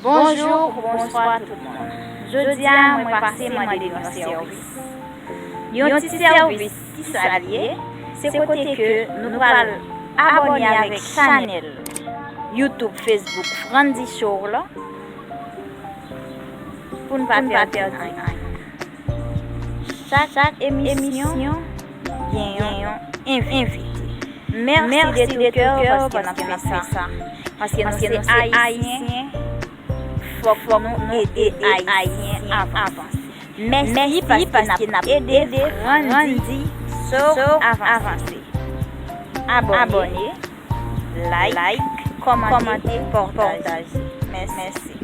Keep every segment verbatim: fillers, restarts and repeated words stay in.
Bonjou, bonswa tout moun. Jodi a, mwen pase mande nou yon sèvis. Yon ti sèvis, kisa l ye? Se kote ke nou pral abòne avèk chanèl YouTube, Facebook Frandy Show la pou n pa pèdi anyen. Chak emisyon gen yon envite. Mèsi de tou kè paske n ap fè sa. Paske nou se Ayisyen, fòk nou ede Ayisyen avanse. Mèsi paske n ap ede Frandy Show avanse. Abòne, like, kòmante, pataje. Mèsi.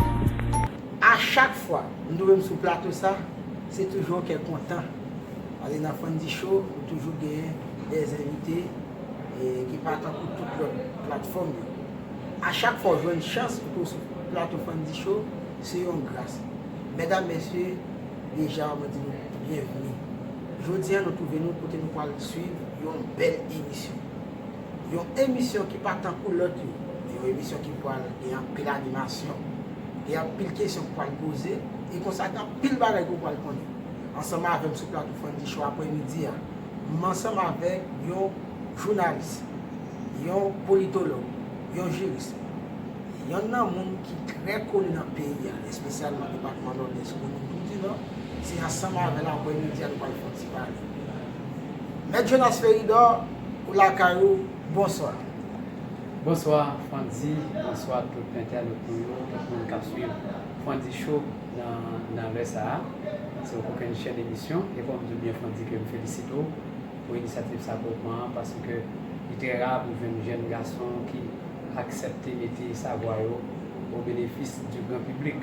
A chak fwa m twouve m sou plato sa, se toujou yon kè kontan. Paske nan Frandy Show, nou toujou genyen de envite e, ki pa tankou tout lòt platfòm yo. A chak fwa w jwenn chans pou w sou plato Frandy Show, se yon gras. Medam, mesye, deja mwen di nou byenvni. Jodi a, nou twouve nou kote nou pral swiv yon bèl emisyon. Yon emisyon ki pa tankou lòt yo. Yon emisyon ki pral gen anpil animasyon, gen anpil kesyon ki pral poze, e konsa gen anpil bagay ke w pral konnen. Ansanm avè m sou plato Frandy Show aprèmidi a, m ansanm avèk yon jounalis, yon politològ, yon jiris, yonn nan moun ki trè koni nan peyi a, espesyalman depatman Nòdès, komin Toudinò, se ansanm avè l aprèmidi a nou pral fè yon ti pale. Mèt Jonas Feridor, ou lakay ou, bonswa. Bonswa Frandy, bonswa tout entènot nou yo, tout moun k ap swiv Frandy Show nan, nan lè sa a. Se yon kokenn chèn emisyon, e fò m di w byen Frandy ke m felisite w pou inisyativ sa ke w pran an, paske li trè ra pou jwenn jèn gason ki aksepte mete savwa yo o benefis di gran piblik.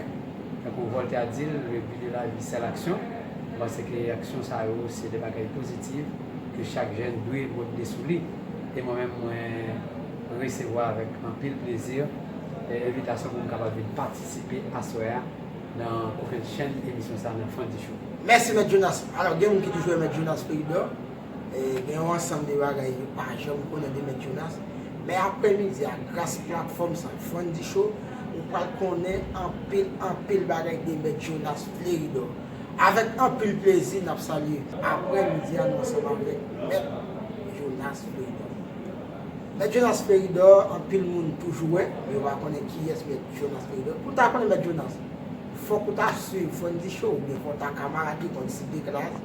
Tankou Voltaire di l, le but de la vie c'est l'action. M panse ke aksyon sa yo se de bagay pozitiv ke chak jèn dwe mete sou li. E mwen menm mwen resevwa avèk anpil plezi envitasyon pou m kapab vin patisipe aswè a nan kokenn chèn emisyon sa nan Frandy Show. Mèsi Mèt Jonas. Alò, gen moun ki toujou wè Mèt Jonas Feridor. E, gen yon ansanm de bagay yo pa janm konnen de Mèt Jonas. Men aprèmidi a, gras platfòm sa, Frandy Show, ou pral konnen anpil, anpil bagay de Mèt Jonas Feridor. Avèk anpil plezi, n ap salye aprèmidi a nou ansanm avèk Mèt Jonas Feridor. Mèt Jonas Feridor, anpil moun toujou wè, men yo pa konnen kiyès Mèt Jonas Feridor. Pou w ta konnen Mèt Jonas, fòk ou ta swiv Frandy Show oubyen fòk w ta kamarad li, konn site klas,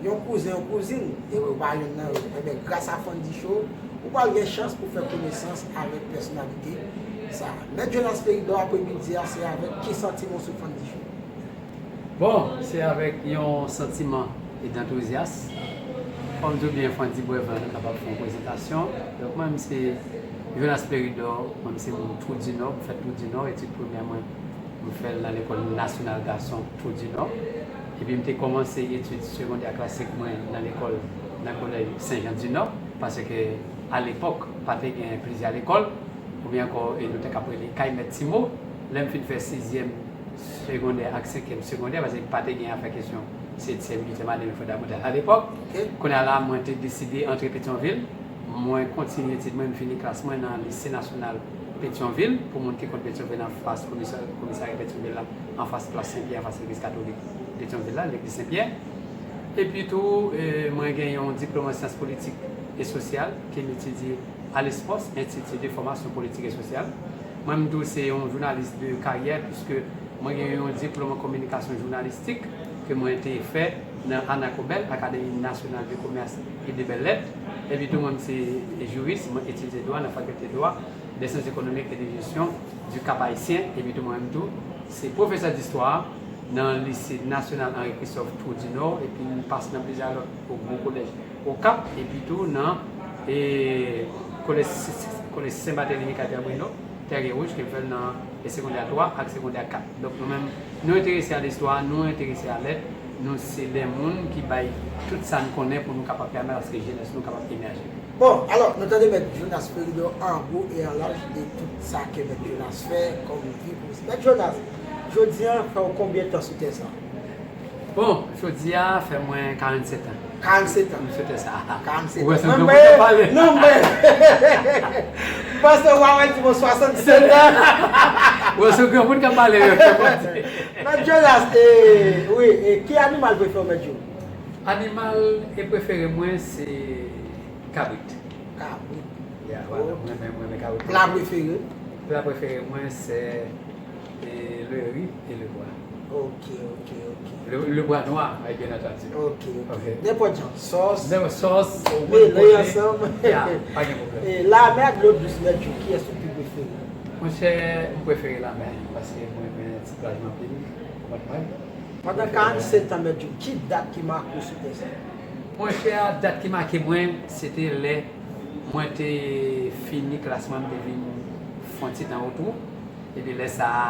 yon kouzen, yon kouzin, e ou pa yonn nan yo. Enben, gras a Frandy Show, ou pral gen chans pou fè konesans avèk pèsonalite sa a. Mèt Jonas Feridor, aprèmidi a, se avèk ki santiman w sou Frandy Show? Bon, se avèk yon santiman e dantozyas. Kòm di w byen, Frandy Brèvan, nou kapab fè yon prezantasyon. Donk, mwen, m se Jonas Feridor, mwen, m se moun Twou Dinò, m fèt Twou Dinò, etid premyè mwen, m fè l nan lekòl nasyonal gason Twou Dinò. Epi m te kòmanse etid segondè klasik mwen nan lekòl, nan kolèj Sen Jan Dinò, paske alepòk, pa te gen plizyè lekòl, oubyen ankò, e nou te kab rele kay mèt Timo. Lè m fin fè sizyèm segondè ak senkyèm segondè, paske pa te gen afè kesyon setyèm, uityèm ane, men fondamantal alepòk. Kounye a la, mwen te deside antre Petyonvil. Mwen kontinye etid mwen, m fini klas mwen nan Lise Nasyonal Petyonvil. Pou moun ki konn Petyonvil, anfas komisarya Petyonvil la, anfas plas Sen Pyè, anfas legliz katolik Petyonvil la, legliz Sen Pyè. Epi tou, e, mwen gen yon diplòm an syans politik e sosyal ke m etidye a l'ESPOS, Institut de Formation Politique et Sociale. Mwen menm tou se yon jounalis de karyè, piske mwen gen yon diplòm an kominikasyon jounalistik ke mwen te fè nan ANACOBEL, Académie Nationale de Commerce et des Belles Lettres. Epi tou mwen se jiris, mwen etidye dwa nan Fakilte Dwa, des Sciences Économiques et de Gestion du Cap Haïtien. Epi tou mwen menm tou se pwofesè distwa nan Lise Nasyonal Henri Christophe Twou Dinò, epi m pase nan plizyè lòt gwo kolèj Okap, epi tou nan, e, kolèj, kolèj Sen Batelemi Kadyabwino, Tèrye Wouj, ke m fè l nan, e, segondè twa ak segondè kat. Donk, nou menm, nou enterese a listwa, nou enterese a lèt, nou se de moun ki bay tout sa n konnen pou nou kapab pèmèt aske jenès nou kapab emèje. Bon, alò, nou tande Mèt Jonas Feridor an gwo e an laj de tout sa ke Mèt Jonas fè kòm vi pou Mèt Jonas, jodi a, fè w konbyen tan sou tè sa a? Bon, jodi a fè mwen karannsèt an. Karannsentan. M swete sa. Karannsentan. Ou wè se Mwen yon mwen granmoun k ap pale. Non, mwen. M panse w a wè di mwen swasannsentan. Ou wè se yon granmoun k ap pale. Mèt Jonas, e, wi, e, ki animal prefere w, Mèt Jo? Animal e prefere mwen se kabrit. Kabrit. Yeah, voilà. Mwen renmen, mwen renmen kabrit. Pla prefere? Pla prefere mwen se e, le riz et le pois. Ok, ok, ok. Le, le pois noir, bien entendu. Ok, ok. Ok. Nenpòt jan. Sòs. Lè sòs, ou Melanje kote, ansanm. Ya, pa gen pwoblèm. E lamè ak dlo dous, Mèt Jo, kiyès ou pi prefere? Monchè, m prefere lamè, paske mwen renmen ti plaj anpil, ou konprann mwen? Pandan karannsentan, Mèt Jo, ki dat ki make w sou tè sa? Monchè, dat ki make mwen, se te lè mwen te fini klas mwen, m te vin fè yon ti tan otou. Epi lè sa a,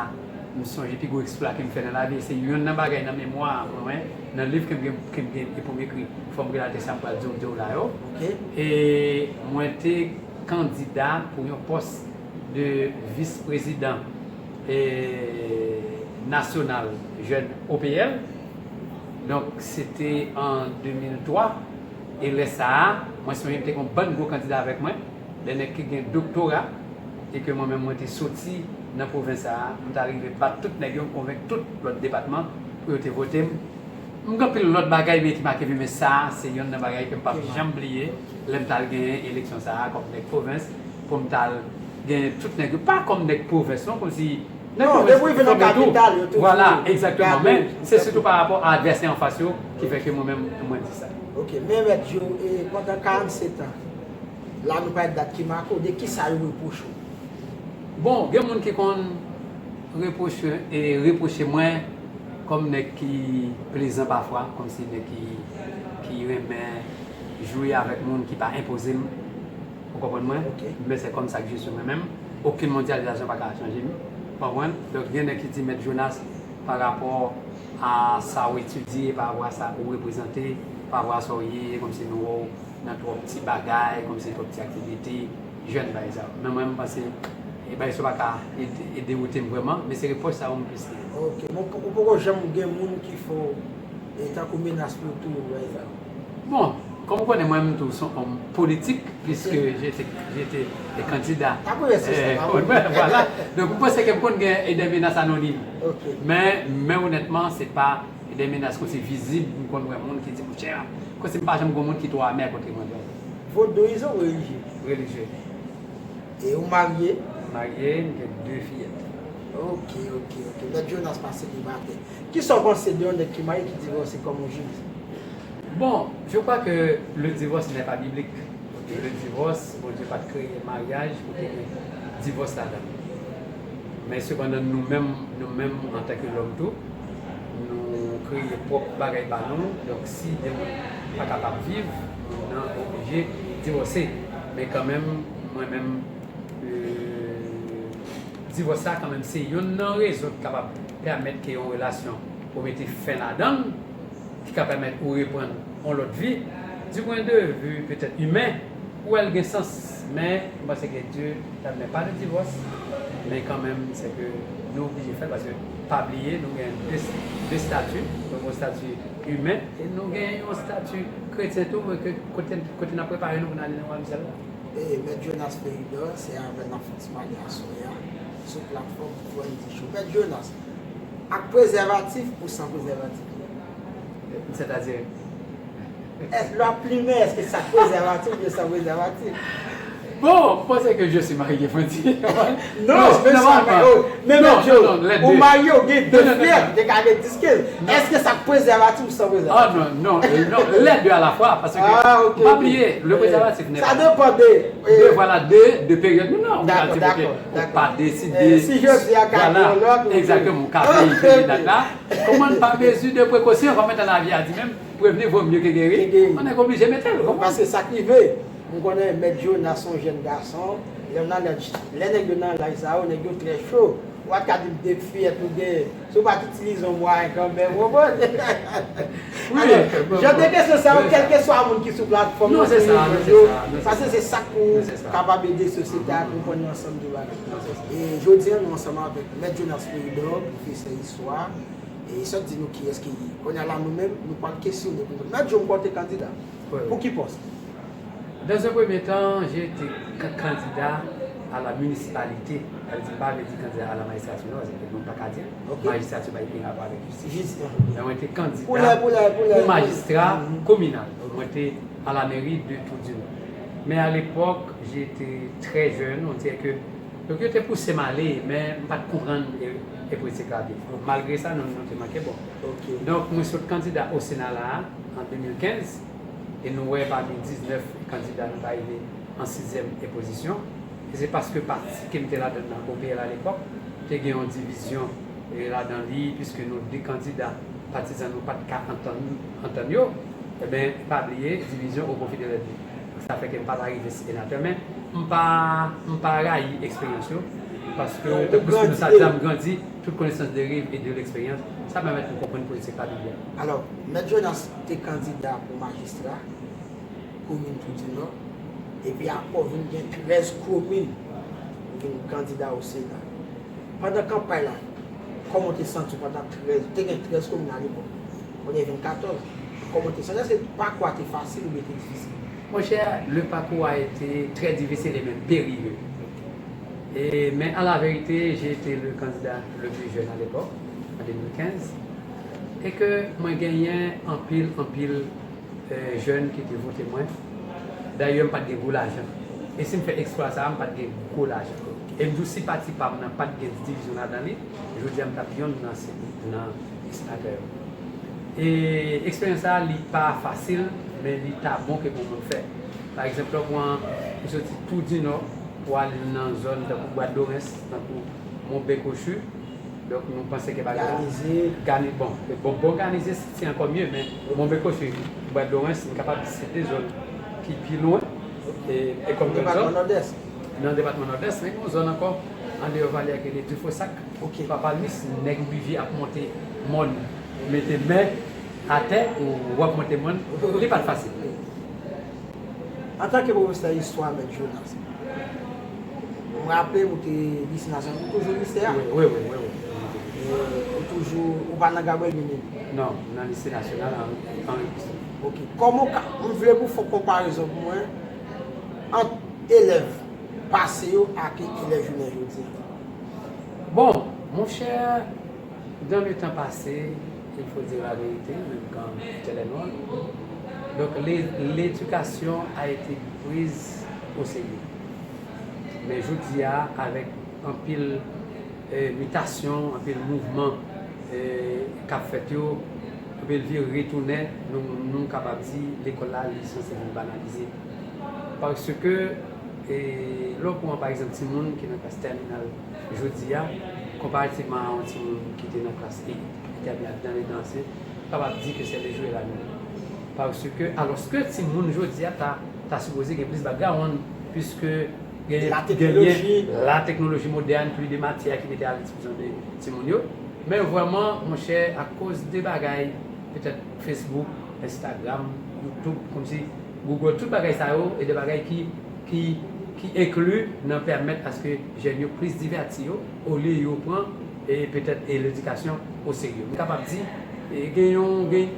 m sonje pi gwo eksplwa ke m fè nan lavi, se youn nan bagay nan memwa mwen, nan liv ke m gen, ke m gen pou m ekri, fò m relate sa m pral di w, di w la yo. Ok. E mwen te kandida pou yon pòs de vis prezidan e, nasyonal jèn O P L. Donk, se te an de mil twa. E lè sa a, mwen sonje m te gen yon bann gwo kandida avèk mwen. De nèg ki gen doktora. E ke mwen menm, mwen te soti nan pwovens sa a. M ta rive bat tout nèg yo, m konvenk tout lòt depatman pou yo te vote m. M gen anpil lòt bagay, men ki make vi, men sa a, se yonn nan bagay ke m p ap janm bliye. Lè m t al genyen eleksyon sa a, kòm nèg pwovens, pou m t al genyen tout nèg yo. Pa kòm nèg pwovens, non, kòmsi nèg Non, pwovens depi w rive nan fè tou. Kapital, yo toujou Vwala, egzakteman. gade Men se sitou pa rapò a advèsè anfas yo ki fè ke mwen menm, mwen di sa. Ok, men Mèt Jo, e, pandan karannsentan, la nou pale dat ki make w, de ki sa yo repwoche w? Bon, gen moun ki konn repwoche, e, repwoche mwen kòm nèg ki plezan pafwa, kòmsi nèg ki, ki renmen jwe avèk moun, ki pa enpoze m. Ou konprann mwen? Ok. Men se kòm sa ke je suis mwen menm. Okenn mondyalizasyon pa ka chanje m. Ou konprann? Donk, gen nèg ki di, Mèt Jonas, pa rapò a sa w etidye, pa rapò a sa ou reprezante, pa rapò a sa w ye, kòmsi nou wè w nan twòp ti bagay, kòmsi twòp ti aktivite, jèn bagay sa yo. Men mwen, m panse, e bagay sa yo pa ka ede, ede wote m vrèman, men se repwòch sa yo m plis li. Ok, men ou poko janm gen moun ki fè w, e, tankou menas pou tou, bagay sa yo? Bon, kòm ou konnen mwen, m tou se yon òm politik, puisque j'étais, j'étais candidat. Apre se sa, Eh, apre. Voilà. Donk, m panse ke m konn gen e de menas anonim. Ok. Men, men onètman, se pa e de menas kòmsi vizib, m konn wè moun ki di, monchè, kòmsi m pa janm gen moun ki twò amè kote mwen menm. Vodouyizan ou relijye? Relijye. E ou marye? Marye, m gen de fiyèt. Ok, ok, ok. Mèt Jonas pa selibatè. Kisa w panse de yon nèg ki marye ki divòse kòm yon jeniz? Bon, je crois que le divorce n'est pas biblique. Le divòs, Bondye pa t kreye maryaj pou te gen divòs ladan l. Men sepandan, nou menm, nou menm, antanke lòm tou, nou kreye pwòp bagay pa nou. Donk, si de moun pa kapab viv, moun nan oblije divòse. Men kanmenm, mwen menm, euh, divòs la kanmenm se yonn nan rezon ki kapab pèmèt ke yon relasyon ou mete fen ladan l, ki ka pèmèt ou reprann yon lòt vi. Du point de vue petèt imen, ou wè l gen sans, men m panse ke Dye, la ne pas de divòs, men kanmenm, se ke nou oblije fè l, paske pa bliye, nou gen de, de stati, nou gen yon stati imen, e nou gen yon stati kretyen tou, men ke kote, kote n ap prepare nou pou n ale nan wayòm syèl la. E Mèt Jonas Peridor, se avè l n ap fè ti pale aswè a, sou platfòm Wendy Show. Mèt Jonas, ak prezèvatif ou san prezèvatif? Sètadi? Èske lè w ap plimen, èske sa ak prezèvatif oubyen san prezèvatif? Bon, m panse ke je suis marié, Wendy. Non, men sa, men, oh, men Mèt Jo, ou marye, ou gen de fiyèt, ou te ka gen dis, kenz. Èske sa ak prezèvatif ou san prezèvatif? Ah non, non, euh, non, les deux à la fois, parce que, Ah, ok, pa ok. bliye, le Eh, préservatif n'est ça pas dépend de, de, eh, voilà, de, de période. Non, non, D'accord, ou d'accord, ou d'accord. pa deside, Eh, si je dis à voilà, Carrie, on l'a, exactement, ou ka ok. verifye dat la. Kòman n pa mezi de prekosyon, kòm etan lavi a di menm, prévenir vaut mieux que guérir. Que guérir. Ou nèk oblije mete l, ou konprann? Paske sa k rive, m konnen Mèt Jonas se yon jèn gason, lè w nan laj, lè nèg yo nan laj sa yo, nèg yo trè cho. Ou pa t ka di m de fiyèt ou gen, si w pa t itilize yon mwayen kanmenm, ou konprann? Wi, Alò, bon, jan de bon. kesyon sa yo, Wi, kèlke sa. swa moun ki sou platfòm Non, nan, se sa, Mèt non, se Jo, sa, non, se paske sa. Se sa k pou Non, se sa. kapab ede sosyete a konprann yon ansanm de bagay. Non, se sa. E jodi a, nou ansanm avèk Mèt Jonas Peridor, pwofesè istwa, E sa di nou kiyès ki ye. Kounye a la, nou menm, nou pral kesyone pou nou. Mèt Joe, m kwè w te kandida. Wi, wi. Pou ki pòs? Dans un premier temps, j'ai été ca- candidat à la municipalité. Sa vle di, m pa vle di kandida a la majistrati, non, paske nou pa ka di. Ok. Majistrati pa gen rapò avèk jistis. Jis- Men mwen te kandida pou lè, pou lè, pou lè, pou majistra kominal. Donk, mwen te à la mairie de Tour du Nord. Men a lepòk, j'étais très jeune, on dirait que Donk, yo te pouse m ale, men m pa t konprann e, e politik la byen. Malgre sa, nou, nou te manke bon. Ok. Donk, mwen sot kandida o Sena la a, an de mil kenz, e nou wè pami diznèf kandida, nou pa rive an sizyèm e pozisyon. E se paske pati ke m te ladan nan, O P L a lepòk, te gen yon divizyon e ladan li, piske nou de kandida patizan nou pa t ka antann, antann yo, ebyen, pa bliye, divizyon o pwofi de lènmi. Sa fè ke m pa t arive senatè, men m pa, m pa rayi eksperyans yo, paske tankou nou sa di la, m grandi, toute connaissance dérive et de l'expérience, sa pèmèt m konprann politik la pi byen. Alò, Mèt Jonas te kandida pou majistra komin Tour du Nord, epi apre w vin gen trèz komin ou vin kandida o Sena. Pandan kanpay la, kòman w te santi w pandan trèz, te gen trèz komin a lepòk, kounye a vin katòz. Kòman w te santi? Èske pakou a te fasil oubyen te difisil? Monchè, le parcours a été très difficile et même périlleux. Et, mais à la vérité, j'ai été le candidat le plus jeune à l'époque, en deux mille quinze, et que mwen genyen anpil, anpil eh, jèn ki te vote mwen. Dayè, m pa t gen gwo lajan. E si m fè eksplwa sa a, m pa t gen gwo lajan. E m di w, si pati pa m nan pa t gen divizyon ladan li, jodi a m t ap yonn nan se- nan senatè yo. E eksperyans sa a, li pa fasil, men li ta bon ke pou moun fè. Pa egzanp, lè w pran, ou soti Tour du Nord, pou ale nan zòn tankou Bwa Dorens, tankou Mont Bécochu, Donk, nou panse ke bagay la gani- bon, bon, bon òganize, se ankò mye, men Mont Bécochu, Bwa Dorens, m kapab site zòn ki pi lwen, e, e kòm lòt zòn, nan depatman Nòdès, men gen yon zòn ankò, andeyò vale a, ki rele Difosak, pa palmis, nèg oblije ap monte mòn, mete men atè, ou w ap monte mòn, li pa t fasil. Antanke pwofesè istwa, Mèt Jonas, m raple m ou te lise nasyonal, ou toujou lise a? Wi, wi, wi, wi, wi. E, ou toujou, ou pa nan Gabriel Biniou? Non, m nan lise nasyonal an, an Henri Christophe. Ok. Kòman w ka, m vle pou w fè konparezon pou mwen ant elèv pase yo ak elèv jounen jodi a. Bon, monchè, dans le temps passé, il faut dire la vérité, même quand il était noir. Donc, l'é- l'éducation a été prise au sérieux. Men jodi a, avèk anpil, eh, mitasyon, anpil mouvman, eh, k ap fèt yo, anpil vire tounen, nou, nou kapab di lekòl la, li sanse vin banalize. Paske, e, lè w pran, pa egzanp, timoun ki nan klas tèminal jodi a, konparativman a yon timoun ki te nan klas e, entèmyè, nan leta ansyen, ou kapab di ke se le jour et la nuit. Paske, alòske timoun jodi a ta, ta sipoze gen plis background, piske gen, la teknoloji, la teknoloji modèn, plis de matyè ki mete a dispozisyon de timoun yo. Men vrèman, monchè, akoz de bagay, petèt Facebook, Instagram, YouTube, kòmsi Google, tout bagay sa yo, e de bagay ki, ki, ki enkli nan pèmèt aske jèn yo plis divèti yo, olye yo pran, e petèt, e ledikasyon o serye. M kapab di, e gen yon, gen,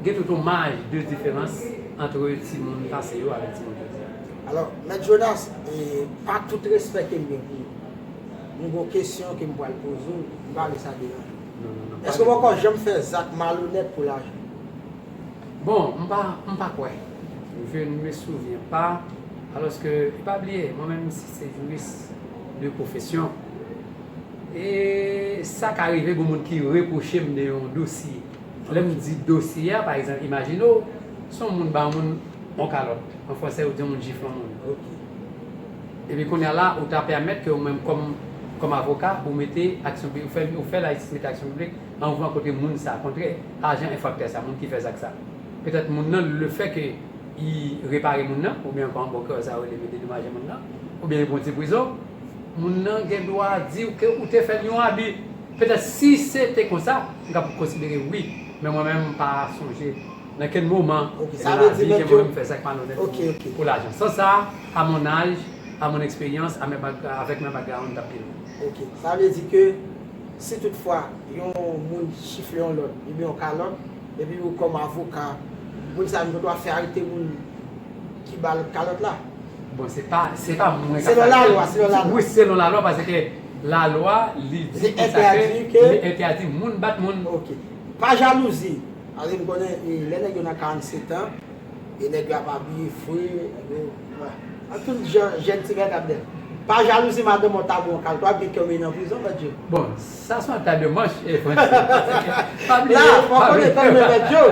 gen tout yon maj de diferans ant timoun pase yo avèk timoun jodi a. Alò, Mèt Jonas, e pa tout respè ke m gen pou ou, m gon kesyon ke m pral poze w, m pa vle sa deranje w. Non, non, non. Èske w poko janm fè zak malonèt pou lajan? Bon, m pa, m pa kwè. Je ne me souviens pas. Alòske, e pa bliye, mwen menm, si se juris de profesyon, e sa ka rive gon moun ki repwoche m de yon dosye. Lè m di dosye a, pa egzanp, imajine w, se yon moun ba yon moun yon kalòt. An fransè, yo di yon moun jifle yon moun. Ok. Epi kounye a la, ou ta pèmèt ke ou menm kòm, kòm avoka, ou mete aksyon piblik, ou fè, ou fè lajistis mete aksyon piblik an mouvman kote moun sa, kontrè, ajan enfraktè sa, moun ki fè zak sa. Petèt moun nan, le fè ke li repare moun nan, oubyen ankò an bon kreyòl sa yo rele dedomaje moun nan, oubyen li pran ti prizon, moun nan gen dwa di w ke ou te fè l yon abi. Petèt si se te konsa, m ka konsidere wi, men mwen menm m pa sonje nan kenn moman nan lavi ke mwen menm m fè zak malonèt pou lajan. San sa, à mon âge, à mon expérience, à mes back- avec mes background, m t ap pi lwen. Ok, sa vle di ke Si toutfwa yon moun chifle yon lòt, ebyen yon kalòt, epi ou kòm avoka, moun sa a gen dwa fè arete moun ki ba l kalòt la. Bon, se pa, se pa mwen k ap... Selon lalwa, selon lalwa. Wi, selon lalwa, paske lalwa, li di konsa ke li entèdi moun bat moun. Ok. Pa jalouzi. Paske m konnen, e, lè nèg yo nan karannsetan, e nèg yo ap abiye fre, nèg yo, an tout jan, jèn ti gad ap dèyè. Pa jalouzi madanm ou ta bon kal, w ap gen kè w mennen an prizon, Mèt Djo. Bon, sa se yon ta de manch, e, Francis. Pa bliye, la, fò konnen tann men Mèt Djo.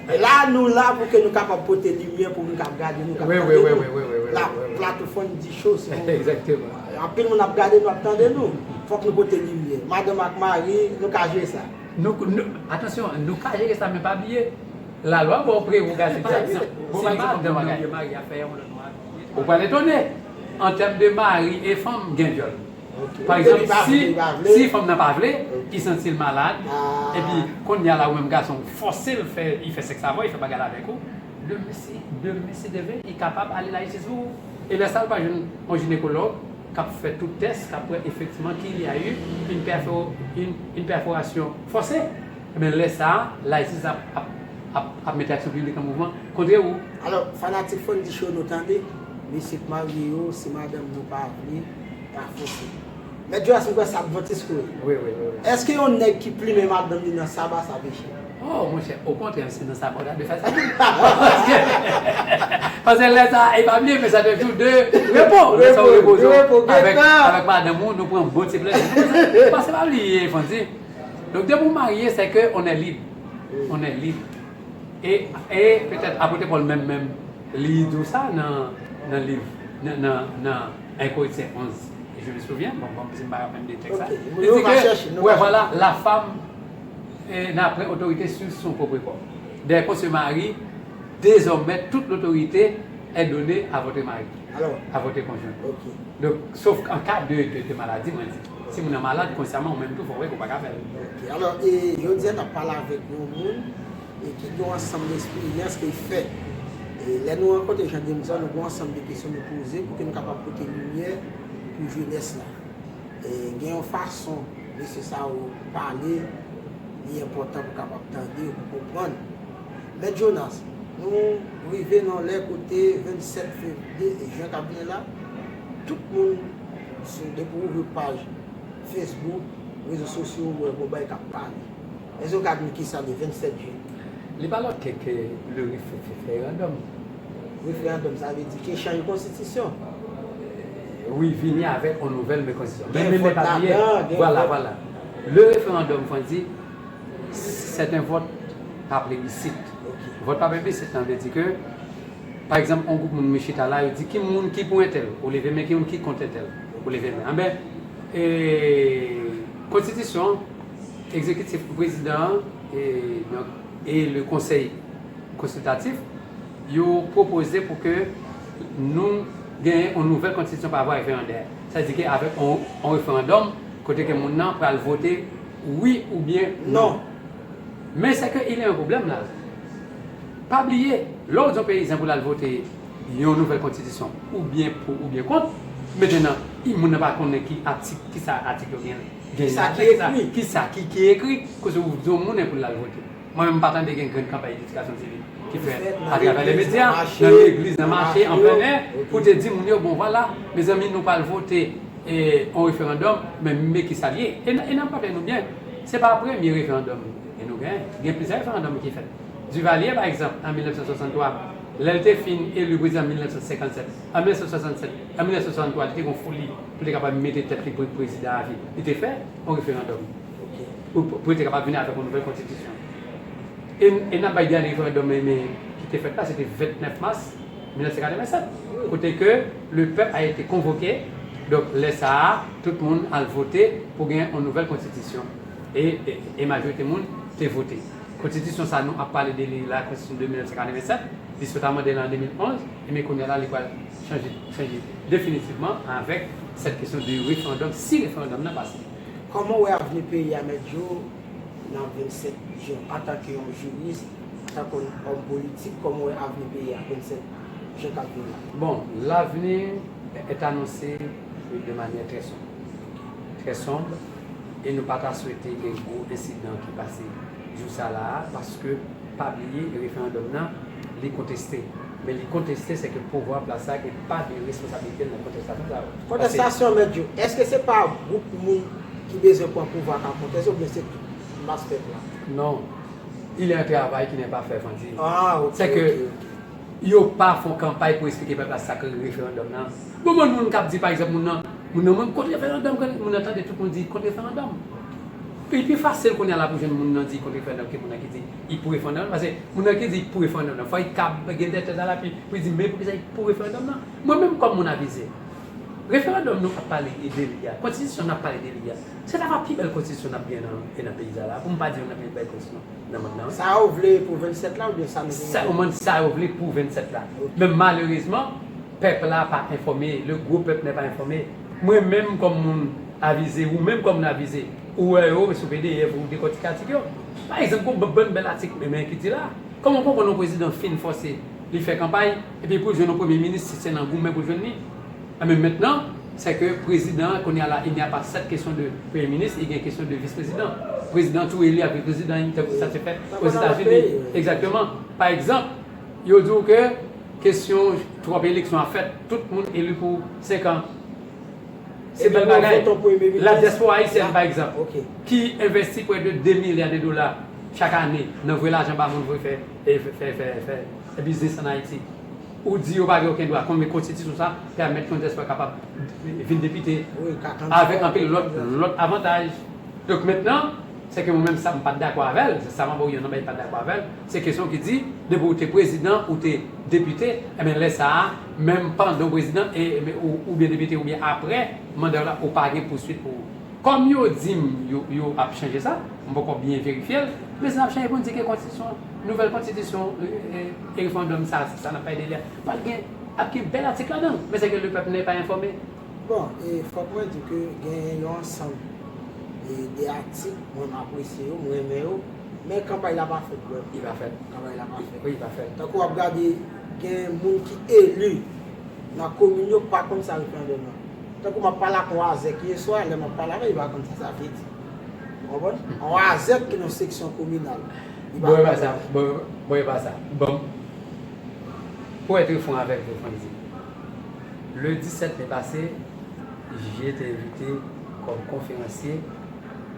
E la, nou la pou ke nou kapab pote limyè pou moun k ap gade nou, k ap tande nou. La, Plato Fò n di cho, se yon... Egzakteman. Anpil moun ap gade nou, ap tande nou. Fòk nou pote limyè. Madanm ak mari, nou ka jere sa. Nou, nou, atansyon, nou ka jere sa, men pa bliye, lalwa ba w prewogativ sa. Pa egzanp, si madanm nan gen mari ap fè yon lòt mari, ou pral etone. An tèm de mari e fanm, gen vyòl. Pa egzanp, si, si fanm nan pa vle, li santi l malad, epi kounye a la, ou menm gason, ou fòse l fè, li fè sèks avè w, li fè bagay la avèk ou, demen si, demen si Dye vle, li kapab ale lajistis pou ou. E lè sa a, l pral jwenn yon jinekològ k ap fè tout tès, k ap wè efektivman qu'il y a eu une perfo-, une, une perforation forcée. Ebyen, lè sa a, lajistis ap, ap, ap, ap mete aksyon piblik an mouvman kont ou. Alò, fanatik Fò n di cho, nou tande, mesye k marye yo, si madanm nou pa vle, pa fòse. Mèt Jonas, m kwè se Advantis ou ye. Wi, wi, wi, wi. Èske yon nèg ki plimen madanm li nan saba, sa peche? Oh, monchè, okontrè, se nan saba w ta dwe fè sa tou. Paske, paske lè sa, e pa bliye, men sa te jou de repo. Lè sa, w repoze w avèk, avèk madanm ou, nou pran bon ti plezi. Paske pa bliye, Francis. Donk, depi w marye, se ke on est libre. On est libre. E, e petèt Apot Pòl menm, menm, li di w sa nan, nan liv, nan, nan, nan un Korentyen onz, je me souviens, bon, bon, si m pa rapèl m de tèks la. Li di ke, ouais, voilà, la femme, eh, n'a point autorité sur son propre corps. Dès qu'on se marie, désormais, toute l'autorité est donnée à votre mari, à votre conjoint. Donk, sof an ka de, de, de maladi, mwen di. Si moun nan malad konsyaman, ou menm tou, fò w wè ke w pa ka fè l. Ok. Alò, e, jodi a, n ap pale avèk yon moun, e, ki gen yon ansanm de eksperyans ke l fè. E, lè nou rankontre Jean Denzel, nou gen yon ansanm de kesyon nou poze pou ke nou kapab pote limyè pou jenès la. E, gen yon fason mesye sa yo pale, li enpòtan pou kapab tande, pou konprann. Mèt Jonas, nou rive nan yon lè kote vennsèt fevriye e jen k ap vini la, tout moun, sou, depi w ouvri paj Facebook, rezo sosyo, ou wè gon bagay k ap pale. Èske w ka di m kisa le vennsèt jen? Li pa lòt ke, ke le refe-, referandòm. Referandòm, sa vle di ke chanj konstitisyon. Wi, vini avèk yon nouvèl men konstitisyon. Men, men, men pa bliye, vwala, vwala. Le referandòm, Francis, c'est un vote par plébiscite. Vòt pa plebissit lan vle di ke, pa egzanp, yon gwoup moun vin chita la, yo di ki moun ki pou entèl, ou leve men, ki moun ki kont entèl, ou leve men. Anben, e, konstitisyon, egzekitif, prezidan an, e, donk, e le konsèy konsiltatif, yo pwopoze pou ke nou genyen yon nouvèl konstitisyon pa vwa referandè. Sa vle di ke avèk yon, yon referandòm, kote ke moun nan pral vote wi oubyen non. Men se ke il y a un problème la. Pa bliye, lè w di yon peyizan pou l al vote yon nouvèl konstitisyon, oubyen pou, oubyen kont, mentnan, i, moun nan pa konnen ki atik, kisa atik yo gen, gen ladan, kisa, kisa ki, ki ekri, kote w di yon moun pou l al vote. Mwen menm, m pa tande gen grenn kanpay edikasyon sivik ki fèt atravè lemedya, nan legliz, nan mache, an plen è, pou te di moun yo, bon, vwala, mezanmi, nou pral vote, e, yon referandòm, men, men kisa l ye. E n, e n ap raple nou byen, se pa premye referandòm ke nou genyen. Gen plizyè referandòm ki fèt. Duvalier, pa egzanp, an mil nèf san swasanntwa, lè l te fin eli prezidan an mil nèf san senkannsèt, an mil nèf san swasannsèt, an mil nèf san swasanntwa, li te gen foli pou li te kapab mete tèt li pre-, prezidan avi. Li te fè yon referandòm. Pou, pou, pou li te kapab vini avèk yon nouvèl konstitisyon. E, e n ap bay dènye referandòm, men, men, ki te fèt la, se te vennèf mas mil nèf san katrevennsèt, kote ke le pèp a ete konvoke. Donk, lè sa a, tout moun al vote pou gen yon nouvèl konstitisyon. E, e, e majorite moun te vote. Konstitisyon sa nou ap pale de li la, konstitisyon de mil nèf san katrevennsèt, li sot amande l an de mil onz, e men kounye a la, li pral chanje, chanje definitivman avèk sèt kesyon de referandòm, si referandòm nan pase. Kòman w wè avni peyi a, Mèt Djo, nan vennsèt jen, antanke yon jiris, antanke yon òm politik, kòman w wè avni peyi a, vennsèt jen k ap vini la? Bon, l'avenir est annoncé de manière très sombre. Très sombre. E nou pa ta swete gen gwo ensidan ki pase jou sa la a, paske pa bliye referandòm nan, li konteste. Men li konteste, se ke pouvwa plas la gen pa de responsablite nan kontestasyon sa yo. Kontestasyon, Mèt Djo, èske se pa gwoup moun ki bezwen pran pouvwa k ap konteste oubyen se tout mas pèp la? Non. Il y a un travail qui n'est pas fait, Frandy. Ah, ok, ok. Se ke yo pa fè kanpay pou eksplike pèp la sa k rele referandòm nan. Bon, bon, moun k ap di, pa egzanp, moun nan, moun nan, mwen kont referandòm, moun nan tande tout moun di kont referandòm. Pi, pi fasil kounye a la pou jwenn moun nan di kont referandòm ke moun nan ki di li pou referandòm nan, paske moun nan ki di li pou referandòm nan, fò li kab gen de tèt a l, pi pou li di, men poukisa li pou referandòm nan? Mwen menm kòm moun avize, referandòm nou ap pale de li a, konstitisyon n ap pale de li a, se ta va pi bèl konstitisyon n ap gen nan, e nan peyi sa la, pou m pa di youn nan pi bèl konstitisyon nan mond nan, wi. Sa yo vle pou vennsèt la oubyen sa nou gen? Sa, ou mande sa yo vle pou vennsèt la. Ok. Men malerezman, pèp la pa enfòme, le gros peuple n'est pas informé. Mwen menm kòm moun avize, ou menm kòm moun avize, ou wè yo sou P D F, ou dekòtike atik yo. Pa egzanp, gon bann bèl atik, men, men ki di la, kòman w konprann yon prezidan fin fòse li fè kanpay, epi pou l jwenn yon premye minis, se nan goumen pou l jwenn li? Enben, mentnan, se ke prezidan an, kounye a la, il n'y a pas cette question de premye minis, li gen kesyon de vis prezidan. Prezidan tou eli ak vis prezidan, tankou sa te fèt Ozetazini. Egzakteman. Pa egzanp, yo di w ke kesyon twòp eleksyon ap fèt, tout moun eli pou senk an. Se bèl bagay. La dyaspora ayisyèn, pa egzanp, ki envesti prè de de milya de dola chak ane nan voye lajan ba moun pou fè, fè, fè, fè, fè biznis ann Ayiti. Ou di yo pa gen okenn dwa, konbyen konstitisyon sa pèmèt yon dyaspora kapab vin depite avèk anpil lòt, lòt avantaj. Donk, mentnan, se ke mwen menm sa m pa t dakò avè l, se sa m ap ba w yon nonm, m pa t dakò avè l, se kesyon ki di, depi w te prezidan, ou te depite, enben, lè sa a, menm pandan w prezidan, e, e, ou, oubyen depite, oubyen apre manda w la, ou pa gen pouswit pou ou. Kòm yo di m yo, yo ap chanje sa, m poko byen verifye l, men si n ap chanje pou n di ke konstitisyon, nouvèl konstitisyon, e, e, e referandòm sa, sa n ap pale de li a, pral gen, ap gen bèl atik ladan l, men se ke le peuple n'est pas informé. Bon, e fòk mwen di ke gen yon ansanm, e, de atik, mwen m apresye yo, mwen renmen yo, men kanpay la pa fèt, bro. Li pa fèt. Kanpay la pa fèt. Wi, li pa fèt. Tankou w ap gade, gen moun ki eli nan komin yo pa konn sa referandòm nan. Tankou m ap pale ak yon azèk yè swa, lè m ap pale avè l, li pa konn sa sa vle di. Ou konprann? Yon azèk ki nan seksyon kominal. Li pa konn sa. Bon, e pa sa. Bon, bon, e pa sa. Bon, pou être franc avec vous, Frandy, le dix-sept mai passé, j'ai été invité comme conférencier,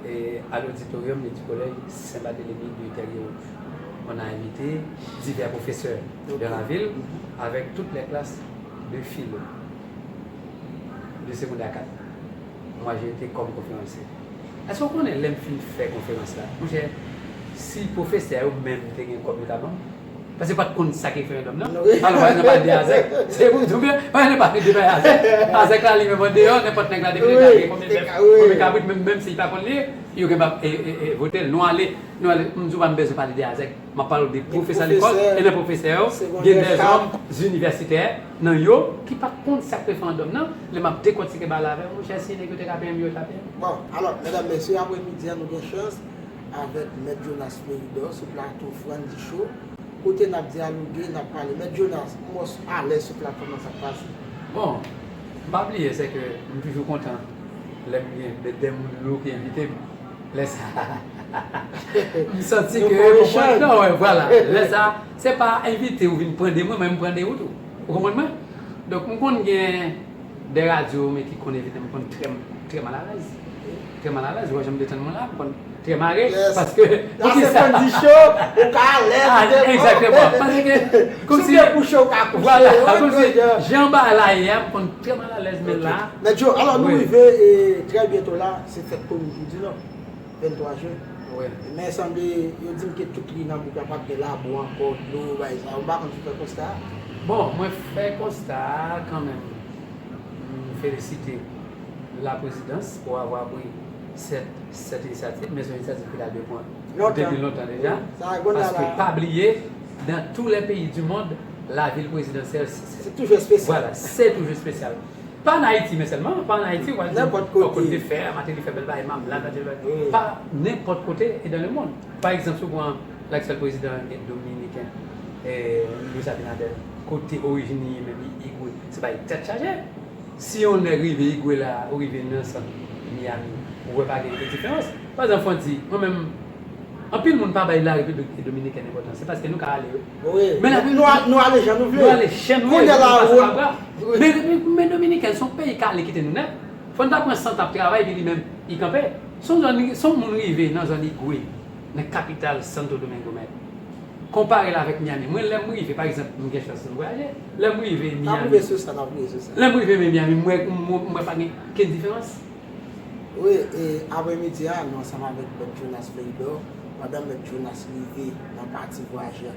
eh, à l'auditorium du collège Saint-Barthélemy de Terre Haute. On a invité divers professeurs de la ville avec toutes les classes de philo, de secondaire quatre. Moi, j'ai été comme conférencier. Èske w konnen lè m fin fè konferans la? Monchè, si pwofesè yo menm te gen kòb yo ta ban m. Paske yo pa t konn sa k referandòm nan. Alò, pa gen pale de azèk. Se pou m di w byen, pa gen pale de bay azèk. Azèk la, li menm andeyò, nenpòt nèg la, depi nèg la gen konbyen bèf, konbyen kabrit, menm, menm si li pa konn li, yo gen pa, e, e, e, vote l. Nou ale, nou ale, m di w pa m bezwen pale de azèk. M ap pale w de pwofesè lekòl e nan pwofesè yo, gen dèzòm inivèsitè nan yo ki pa t konn sa k referandòm nan. Lè m ap dekòtike bagay la avè w, monchè, si nèg yo te ka peye m, yo ta peye m. Bon, alò, medam, mesye, aprè midi a, nou gen chans avèk Mèt Jonas Meridor sou plato Frandy Show, kote n ap dyaloge, n ap pale. Mèt Jonas, kòman w alèz sou platfòm nan, sa k pase? Bon, m pa bliye, se ke m toujou kontan lè m gen de, de moun lou ki envite m. Lè sa a, m santi ke, non, wè, vwala. Lè sa a, se pa envite ou vin pran de mwen, men m pran de ou tou. Ou konprann mwen? Donk, m konn gen de radyo, men ki konn envite m, m konn trè, trè malalèz. Trè malalèz, ou wè jan m detann mwen la, m konn trè mare, paske, poukisa? Ou ka alèz, egzakteman, paske, kòmsi, vwala, kòmsi, jan bagay la ye a, m konn trè malalèz, men la. Mèt Djo, alò, nou rive, e, trè byento la, se fèt komin Toudi Nò. Venntwa jen. Wi. Men sanble, yo di m ke tout ri nan bouk la p ap gen labou ankò, dlo, bagay sa yo. M pa konn si w fè konsta a. Bon, mwen fè konsta a kanmenm. M felisite la présidence pour avoir pris cette, cette initiative, men se yon inisyativ ki ta dwe pran depi lontan deja. Paske pa bliye, dans tous les pays du monde, la ville présidentielle, c'est, c'est toujours spécial. Voilà, c'est toujours spécial. Pa ann Ayiti, men sèlman, pa ann Ayiti, w al di, nenpòt kote. Kòt de fè, Martelly fè bèl bagay, Mamlad, Martelly fè, pa nenpòt kote e dans le monde. Pa egzanp, si w pran laktyèl prezidan dominiken, eh, Luis Abinader, kote orijin li ye menm, li Igwe, se pa tèt chaje. Si yon nèg rive Igwe la, ou rive nan sant Miami, Ou wè pa gen diferans. Pa egzanp, fò n di, mwen menm, anpil moun pa bay Larepiblik Dominikèn enpòtans. Se paske nou ka ale. Wi. Men nou, nou ale jan nou vle. Nou ale jan nou vle. Kounye a la, ou. Men, men, men Dominikèn, se yon peyi k ale kite nou nèt. Fò n ta pran san t ap travay, epi li menm, li kanpe. Se yon zòn, se yon moun rive nan zòn Igwe, nan kapital Santo Domingo, men. Konpare l avèk Miami. Mwen, lè m rive, pa egzanp, m gen chans m vwayaje. Lè m rive Miami. N ap rive sou sa, n ap rive sou sa. Lè m rive Miami, m wè, m wè pa gen kenn diferans. Wi, e apremidi a, nou ansanm avèk Mèt Jonas Floribert, pandan Mèt Jonas rive nan pati vwayajè.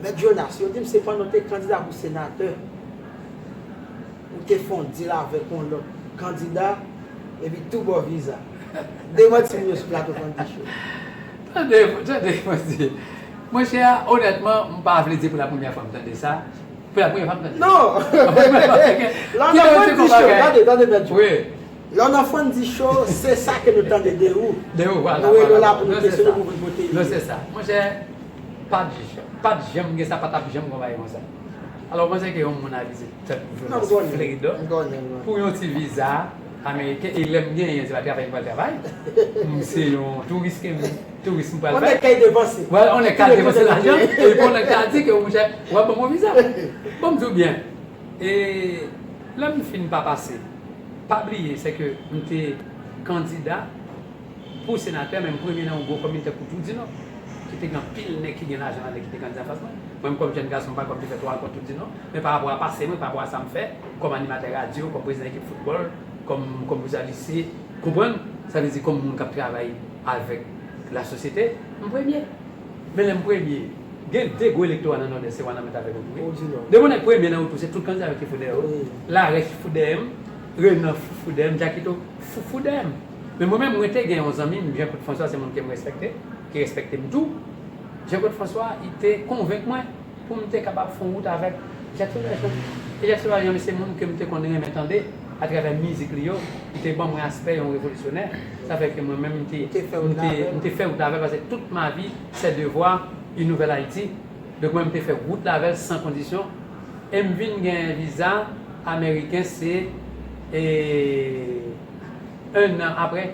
Mèt Jonas, yo di m se pandan w te kandida pou senatè, ou te fè yon deal avèk yon lòt kandida, epi tou ba w viza. Demanti moun yo sou plato Fandi Show. Tande, tande, mwen di, monchè, onètman, m pa vle di pou la premyè fwa m tande sa. Pou la premyè fwa m tande. Non! Lè w nan Fandi Show, tande, tande, tande. Wi. Lè w nan Fandi Show, se sa ke nou tande de ou. De ou, vwala. Nou rele w la pou nou kesyone, pou vin pote. Non, se sa. Monchè, pa t janm, pa t janm gen sa, pa t ap janm gen yon bagay konsa. Alò, mwen se ke yon moun avize tèt Jonas Floribert pou yon ti viza ameriken, e lè m genyen, se pa travay m pral travay. M se yon touris ke m, touris m pral fè. On est kay depanse. Vwala, on est kay depanse lajan, e pou on est kay di ke, monchè, w ap ban m yon viza. Bon, m di w byen, e lè m fin pa pase, pa bliye, se ke m te kandida pou senatè, men m premye nan yon gwo komin tankou Trou di Nò, ki te gen anpil nèg ki gen lajan ladan ki te kandida anfas mwen. Mwen menm kòm jèn gason, m pa kwè m te fè twa rankont Trou di Nò, men pa rapò a pase mwen, pa rapò a sa m fè, kòm animatè radyo, kòm prezidan ekip foutbòl, kòm, kòm prezidan lise, konprann? Sa vle di kòm moun k ap travay avèk lasosyete, m premye. Men lè m premye, gen de gwo elektora nan Nòdès, se Wanament avèk Wotouri. Depi yon nèg premye nan Wotouri, se tout kandida yo ki fout dèyè yo. Larèch fout dèyè m, Renan fout dèyè m, Jakito fout dèyè m. Men mwen menm, mwen te gen yon zanmi m, Jean Claude François, se moun ke m respekte, ki respekte m tou. Jean Claude François, li te konvenk mwen pou m te kapab fè yon wout avèk Jackson Valjean. E Jackson Valjean, se moun ke m te konn renmen tande atravè mizik li yo, li te ban mwen aspè yon revolisyonè. Sa fè ke mwen menm, m te, m te, m te fè wout avè l, paske tout ma vie, c'est de voir une nouvelle Haïti. Donk, mwen, m te fè wout la avè l san kondisyon. E m vin gen viza ameriken, se, e, en an apre.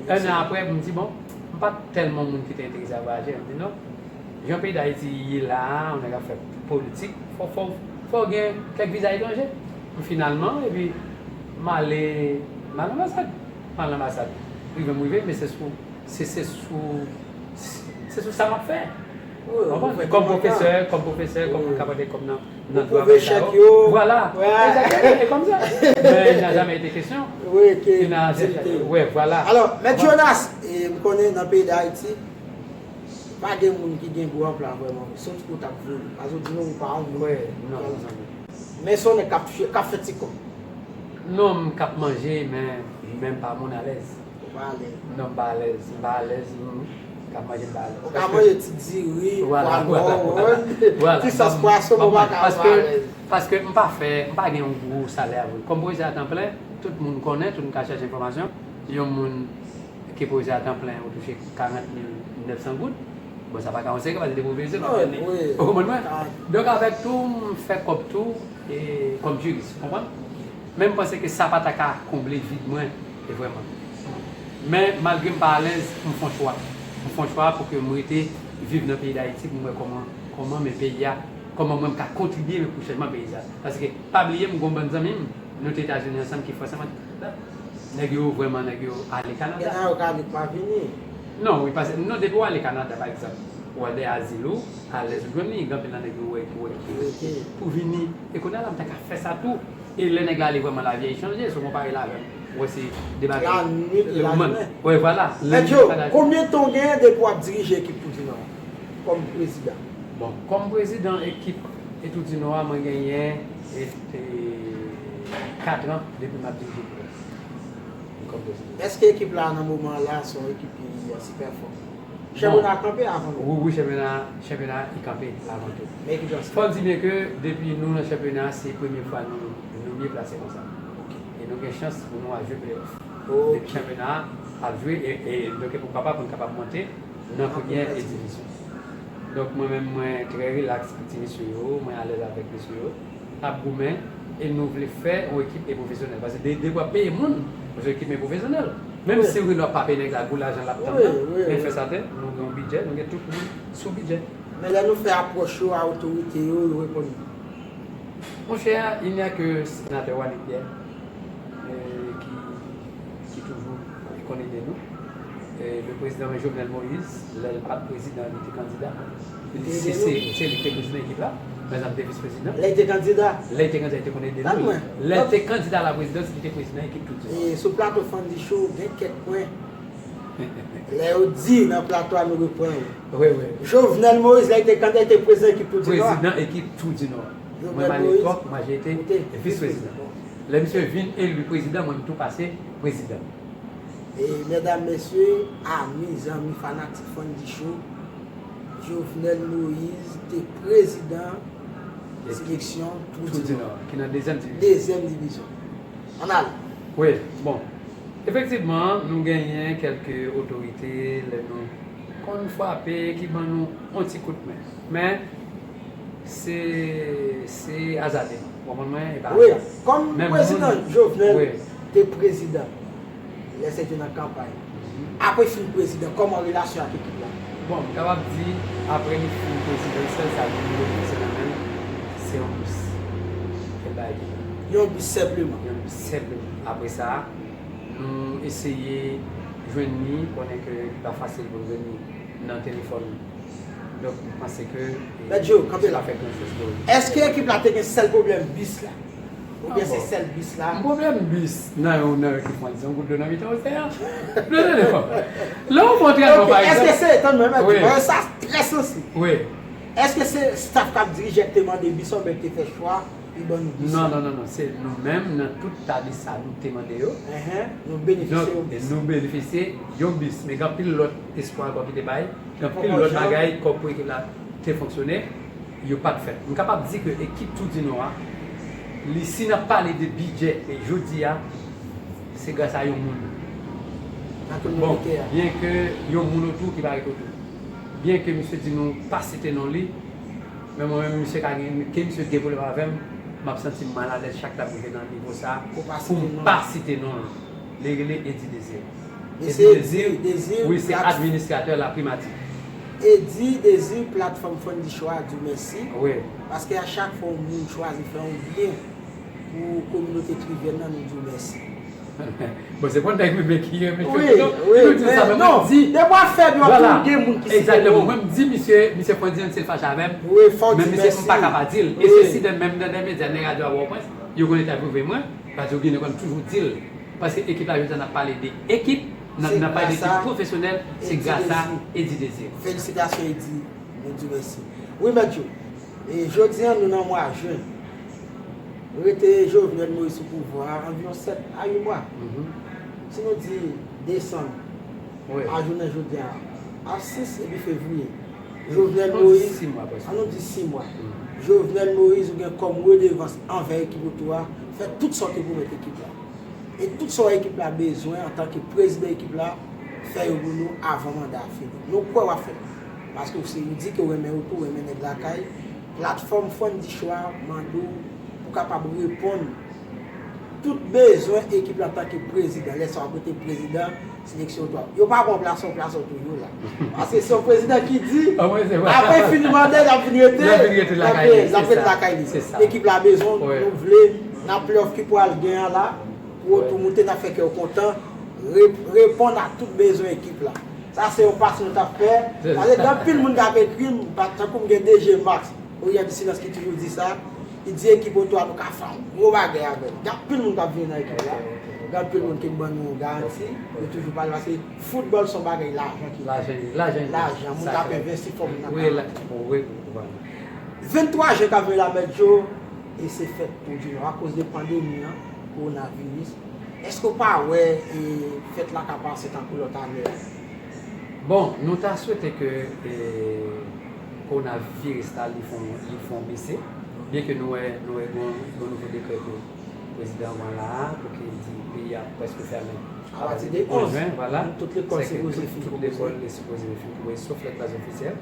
En an apre, m di, bon, m pa t tèlman moun ki te enterese a vwayaje. M di, non, jan peyi Dayiti ye la a, yon nèg ap fè politik, fò, fò, fò gen kèk viza etranje. M finalman, epi m ale, m al anbasad. M al anbasad. Rive m rive, men se sou, se, se sou, se sou sa m ap fè. Kòm pwofesè, kòm pwofesè, kòm moun k ap rete kòm nan, nan dwa bagay sa yo. Vwala. Egzakteman, e kòm sa. Men il n'a jamais été question. Wi, ke di l te. Wi, vwala. Alò, Mèt Jonas, e, m konnen nan peyi Dayiti, pa gen moun ki gen gwo anplwa vrèman. Se yon ti kout ap vini. Paske w di nou ou pa yon moun. Wi, non, non. Men se yon nèg k ap, k ap fè ti kòb. Non, m k ap manje, men, men m pa moun alèz. Ou pa alèz. Non, m pa alèz. M pa alèz. M k ap manje, m pa alèz. Ou ka manje ti diri, pwa nwa, ti sòs pwason, men ou pa ka alèz. Paske m pa fè, m pa gen yon gwo salè vre. Kòm pwofesè a tan plen, tout moun konnen, tout moun ka chèche enfòmasyon. Yon moun ki pwofesè a tan plen, ou touche karant mil nèf san goud. Bon, sa pa ka yon sekrè, paske se pwofesè, pa fè ni. Ou konprann mwen? Donk, avèk tou, m fè kòb tou, e kòm jiris, ou konprann? Men m panse ke sa pa ta ka konble vid mwen, e vrèman. Men, malgre m pa alèz, m fè yon chwa. M fè yon chwa pou ke m rete viv nan peyi Dayiti, pou m wè kòman, kòman men peyi a, kòman mwen m ka kontribye men pou chanjman peyi sa. Paske, pa bliye, m gen yon bann zanmi m, nou te Etazini ansanm, ki fè ansanm. Nèg yo vrèman, nèg yo ale Kanada. Gen nan yo k ale k pa vini. Non, wi, paske, non, depi w ale Kanada, pa egzanp, ou al dèyè azil ou, alèz ou jwenn li, gen anpil nan nèg yo wè, ki wè, ki wè, pou vini. E kounye a la, m ta ka fè sa tou. E lè nèg la ale vrèman, lavi a chanje, si w konpare l avè m. Ou wè se de bagay. Lannuit e lajounen. Wi, vwala. Mèt Joe, konbyen tan w genyen depi w ap dirije ekip Trou di Nò a kòm prezidan? Bon, kòm prezidan ekip Trou di Nò a, mwen genyen, e, e, kat an depi m ap dirije klèb kòm prezidan. Èske ekip la nan moman la se yon ekip ki sipèfò? Chanpyona kanpe avan nou. Wi, wi, chanpyona, chanpyona i kanpe avan tou. Fò n di byen ke depi nou nan chanpyona, se premye fwa nou, nou byen plase konsa. E nou gen chans pou nou al jwe pleyòf. Depi chanpyona ap jwe, e, e, donk, e poukwa pa pou n kapab monte nan premyè divizyon. Donk, mwen menm, mwen trè rilaks ak ti mesye yo, mwen alèz avèk mesye yo. N ap goumen e nou vle fè yon ekip e pwofesyonèl. Paske de, de w ap peye moun pou fè ekip e pwofesyonèl. Menm si Reno ap pape nèg la, gwo lajan l ap tann nan, men fè sa tè, nou gen yon bidjè, nou gen tout moun sou bidjè. Men lè nou fè apwòch yo a otorite yo, yo reponn nou. Monchè, il n'y a que senatè Wany Pierre, euh, ki, ki toujou konn ede nou. E le président Jovenel Moïse, lè l pa t prezidan, li te kandida. Se, se, se li ki te prezidan ekip la. Mezanmi, te vis prezidan. Lè l te kandida. Lè l te kandida, li te konn ede nou. Lè l te kandida a la présidence, li te prezidan ekip Tout Di Nò. E sou plato Fondy Show, gen kèk pwen. Lè yo di nan plato a, nou reprann yo. Wi, wi. Jovenel Moïse, lè l te kandida, li te prezidan ekip Tout Di Nò. Président équipe Tout du Nord. Moi, à l'époque, moi, j'étais vice-président. Lè misye vin eli prezidan, mwen, m tou pase prezidan. E medam, mesye, ami, zanmi, fanatik Fondy Show, Jovenel Moïse te prezidan seleksyon Tout du Nord, ki nan dezyèm divizyon. Dezyèm divizyon. Ann ale. Wi, bon. Efektivman, nou genyen kèlke otorite lè nou konn frape ki ban nou yon ti kout men. Men, se, se azade. Ou konprann mwen? E pa aza. Wi, kòm prezidan Jovenel te prezidan, lè se te nan kanpay. Apre fin prezidan, kòman relasyon ak ekip la? Bon, m kapab di, apre li fin prezidan, sèl sa ki nou te bezwen nan men l, se yon bis. Ke l bay ekip la. Yon bis senpleman. Yon bis senpleman. Apre sa, nou eseye jwenn li, konnen ke li pa fasil pou n jwenn li nan telefòn. Donk, m panse ke, e, Mèt Joe, kanpe la. Èske ekip la te gen sèl pwoblèm bis la? Oubyen se sèl bis la? Pwoblèm bis nan yon, nan yon ekip, se yon gout dlo nan mitan oseyan. Dlo nan devan. Lè w fè yon trètman, pa egzanp. Èske se, tann mwen, Mèt Joe, sa trè sansib. Wi. Èske se staff k ap dirije k te mande bis la oubyen k te fè chwa? Li ban nou bis la. Non, non, non, non. Se nou menm, nan tout ta bis sa, nou te mande yo. Enhen, nou benefisye yon bis. Donk, nou benefisye yon bis. Men gen anpil lòt espwa ankò ki te bay. Gen anpil lòt bagay, kòb pou ekip la te fonksyone, yo pa t fèt. M kapab di ke ekip Tout du Nord a, li, si n ap pale de bidjè, e jodi a, se gras a yon moun. Bon, byen ke yon moun otou ki pa ret otou. Byen ke misye di nou pa site non li, men mwen menm, misye ka gen, ke misye gen pwoblèm avè m, m ap santi m malalèz chak lè m rive nan nivo sa a, pou m pa site non l. Li rele Eddy Désir. Eddy Désir, wi, se administratè la primati. Eddy Désir, platfòm Fondy Show a di w mèsi. Wi. Paske a chak fwa yon moun chwazi fè yon byen pou kominote Trivyèn nan, nou di w mèsi. Bon, se konn nèg mwen ki renmen fè pito, nou di sa, men mwen di, depi w ap fè byen, w ap toujou gen moun ki site non. Egzakteman. Mwen, m di misye, misye Fondy, menm si l fache avè m, men misye, m pa ka pa di l. E se si menm nan, nan medya, nan radyo a Pòtoprens, yo konn entèvyouve mwen, paske yo gen, yo konn toujou di l. Paske ekip la, jodi a, n ap pale de ekip, n ap, n ap pale de ekip pwofesyonèl, se gras a Eddy Désir. Felisitasyon, Eddy. Nou di w mèsi. Wi, Mèt Joe. E jodi a, nou nan mwa jen. Rete Jovenel Moïse sou pouvwa a anviwon sèt a uit mwa. Si nou di desanm a jounen jodi a, a sis epi fevriye, Jovenel Moïse, an nou di sis mwa. Jovenel Moïse, ou gen kòm redevans anvè ekip otou a, fè tout sa w te pwomèt ekip la. E tout sa w wè ekip la bezwen antanke prezidan ekip la, fè yo pou nou avan manda a fini. Nou kwè w ap fè l. Paske w se, ou di ke w renmen otou, w renmen nèg lakay. Platfòm Fondy Show a mande w pou w kapab reponn tout bezwen ekip la antanke prezidan. Lè sa w ap rete prezidan, seleksyon otou a. Yo pa ba w plas, yon plas otou yo la. Paske se yon prezidan ki di, apre fini manda, l ap vin rete, l ap vin rete lakay li. L ap vin rete lakay li. Ekip la bezwen w, nou vle, nan play-off ki pral gen an la, pou w tou moute, n ap fè kè w kontan, re-, reponn a tout bezwen ekip la. Sa se yon pas nou t ap fè. Paske gen anpil moun k ap ekri m, pa, tankou m gen D J Max, Orient de Silence ki toujou di sa, li di ekip otou a nou ka fè yon gwo bagay avè l. Gen anpil moun k ap vini nan ekip la. Gen anpil moun ki ban nou yon garanti. Yo toujou pale paske foutbòl se yon bagay lajan ki ye. Lajan, lajan. Lajan, moun k ap envesti, fò moun nan ka. Wi, la, wi, wi, wi. Venntwa jen k ap vini la, Mèt Joe, e se fèt Tou Di Nò akoz de pandemi an, kowonaviris. Èske w pa wè, e, fèt la ka pase tankou lòt ane a? Bon, nou ta swete ke, e, kowonaviris la, li fè yon, li fè yon bese. Byen ke nou wè, nou wè gon, gon nouvo dekrè ke prezidan an pran la a, pou ke di peyi a prèske fèmen apati de onz jen, vwala. Tout lekòl sipoze fin kòmanse. Tout lekòl sipoze fin kòmanse, sof lè klas ofisyèl.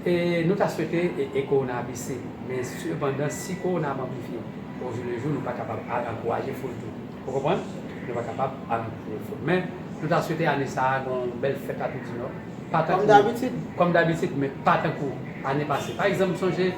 E nou ta swete e, e kowona a bese, men sepandan, si kowona ap anplifye ojoulejou, nou pa kapab al ankouraje foul tou. Ou konprann? Nou pa kapab al nan kour fou. Men, nou ta swete ane sa a gen yon bèl fèt a Toudinò. Pa Kòm tankou, dabitid. Kòm dabitid, men pa tankou ane pase. Pa egzanp, m sonje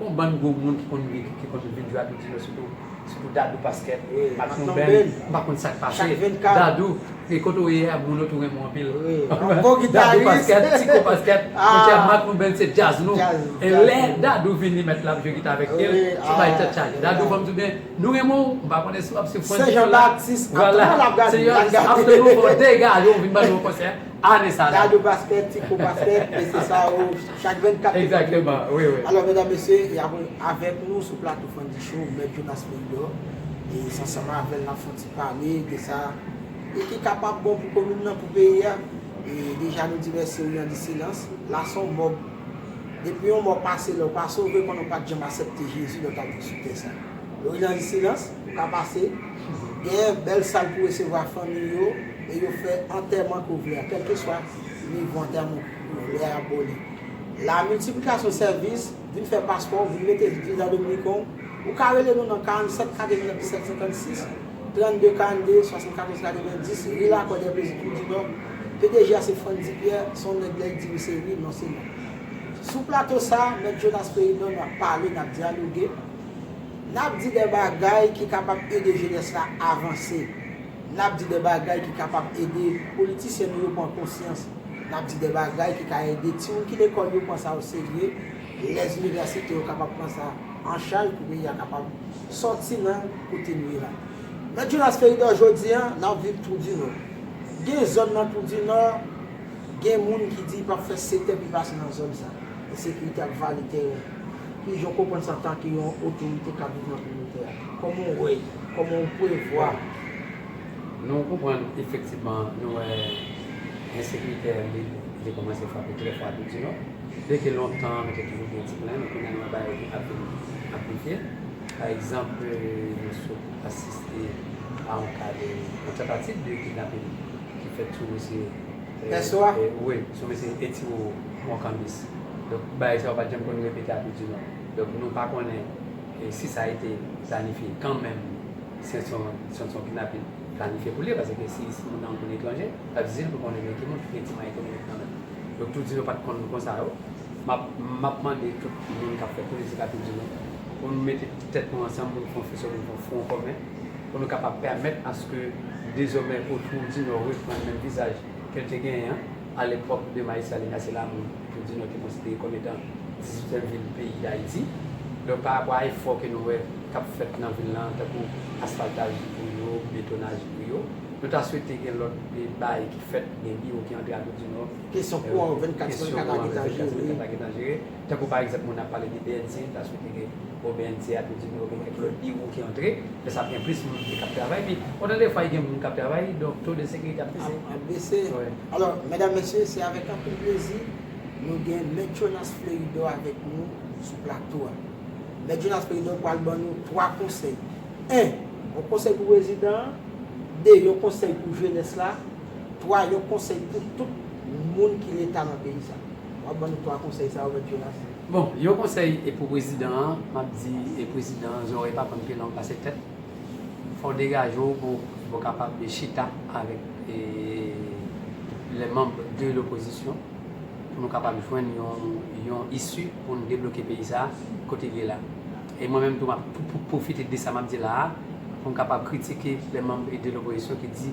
yon bann gwo moun ki konn vin, ki konn vin jwe a Toudinò, sitou, sitou Dadou Paskèt, Wi, Mak Mak Nouben, Nouben. M pa konn sa k pase. Chak vennkat. Dadou, e kote w ye a, moun yo tou renmen w anpil. Wi, yon bon Dadou gitaris. Paskèt, Tiko Paskèt, Ah. Monchè, Mak Nouben se djaz nou. Jazz, E jazz. Lè Dadou vini mèt la ap jwe gita avèk Wi, Kel, se bay ah, tèt chaje. wi. Dadou, fò m di w byen, nou renmen w, m pa konnen si w ap swiv Se Frandy jan Show la. Baptiste, Vwala. ap ap gade, Se ap yon gade. Afternoon for Day, gade, w vin ban nou yon konsè ane sa la. Dadou Paskèt, Tiko Paskèt, e se sa yo, chak vennkat. Egzakteman, wi, wi. Alò, medam, mesye, e apre, avèk nou sou plato Frandy Show, Mèt Jonas Meridor, e se ansanm avè l n ap fè yon ti pale de sa, e ki kapab bon pou komin nan, pou peyi a. E deja nou di mèsi Oryandy Silans, la se yon mòg. Depi yon mò pase, lè w pa sove, konnen w pa t janm aksepte Jezi lè w t ap viv sou tè sa. Oryandy Silans, ou ka pase, gen bèl sal pou resevwa fanmi yo, e yo fè antèman ke w vle a, kèlkeswa nivo antèman ke w vle a, y ap ba w li. La miltiplikasyon sèvis, vin fè paspò, vin mete viza dominiken w, ou ka rele nou nan karannsenk katrevenndisèt senkannsis, trannde karannde, swasannkatòz katrevenndis, ri Lakòdè, Plezi, Toudinò. P D G a se Frandy Pierre, se yon nèg lè l di wi se wi, non se non. Sou plato sa, Mèt Jonas Meridor, n ap pale, n ap dyaloge, n ap di de bagay ki kapab ede jenès la avanse. N ap di de bagay ki kapab ede politisyen nou yo pran konsyans. N ap di de bagay ki ka ede timoun ki lekòl yo pran sa oserye, lèzinivèsite yo kapab pran sa an chaj pou peyi a kapab sòti nan kote nou ye la. Mèt Jonas Meridor, jodi a, n ap viv Toudinò. Gen zòn nan Toudinò, gen moun ki di y p ap fè sete pi pase nan zòn sa. Ensekirite ap vale teren. Kijan w konprann sa antanke yon otorite k ap viv nan kominote a? Kòman w wè l? Kòman w prevwa? Nou konprann efektivman, nou wè ensekirite li, li kòmanse frape trè fò a Toudinò. Depi lontan, nou te toujou gen ti plenn, men kounye a nou wè bagay yo ap vin anplifye. Pa egzanp, nou sot asiste a yon ka de yon tantativ de kidnapin ki fèt sou mesye, eh, Yèswa? Eh, wi, sou mesye Etiro Mòkanbis. Donk, bagay sa yo pa t janm konn repete a Toudinò. Donk, nou pa konnen, eh, si sa rete planifye kanmenm, si se yon, si se yon kidnapin planifye pou li, paske si, si moun nan yon moun etranje, sa vle di si l pou konnen men ki moun, ki gen ti mwayen ekonomik kanmenm. Donk, Toudinò pa t konn konsa yo. M ap, m ap mande tout moun k ap fè politik a Toudinò pou nou mete tèt nou ansanm, pou nou fè yon feso, pou nou fè yon fwon kòmen, pou nou kapab pèmèt aske dezòmè Toudinò reprann menm vizaj ke l te genyen an, a lepòk de Majistra Lenace Lamou, Toudinò te konsidere kòm etan dizuityèm vil peyi Dayiti. Donk, pa rapò a efò ke nou wè k ap fèt nan vil lan, tankou asfaltaj ri yo, betonaj ri yo, nou ta swete gen lòt, eh, bagay ki fèt, gen biwo ki antre a Toudinò. Kesyon kouran vennkat sou vennkat la gentan jere. Tankou pa egzanp, moun ap pale de B N C, ta swete gen o B N C a Toudinò, gen kèk lòt biwo ki antre, lè sa ap gen plis moun ki ap travay, epi otan de fwa gen moun k ap travay, donk to de sekirite ap bese. Ap, ap bese. Wi. Alò, medam, mesye, se avèk anpil plezi nou gen Mèt Jonas Fleuridor avèk nou sou plato a. Mèt Jonas Fleuridor pral ban nou twa konsèy. En, yon konsèy pou prezidan an, de, yon konsèy pou jenès la, twa, yon konsèy pou tout moun ki leta nan peyi sa. W ap ban nou twa konsèy sa yo, Mèt Jonas. Bon, yon konsèy e pou prezidan an, m ap di, e prezidan an, zòrèy pa konn pi long pase tèt. Fò w degaje w pou, pou w kapab chita avèk, e, les membres de l'opposition, pou nou kapab jwenn yon, yon isi pou nou debloke peyi sa a kote l ye la. E mwen menm tou, m ap pou, pou, pwofite de sa m ap di la a, pou m kapab kritike les membres de l'opposition ki di,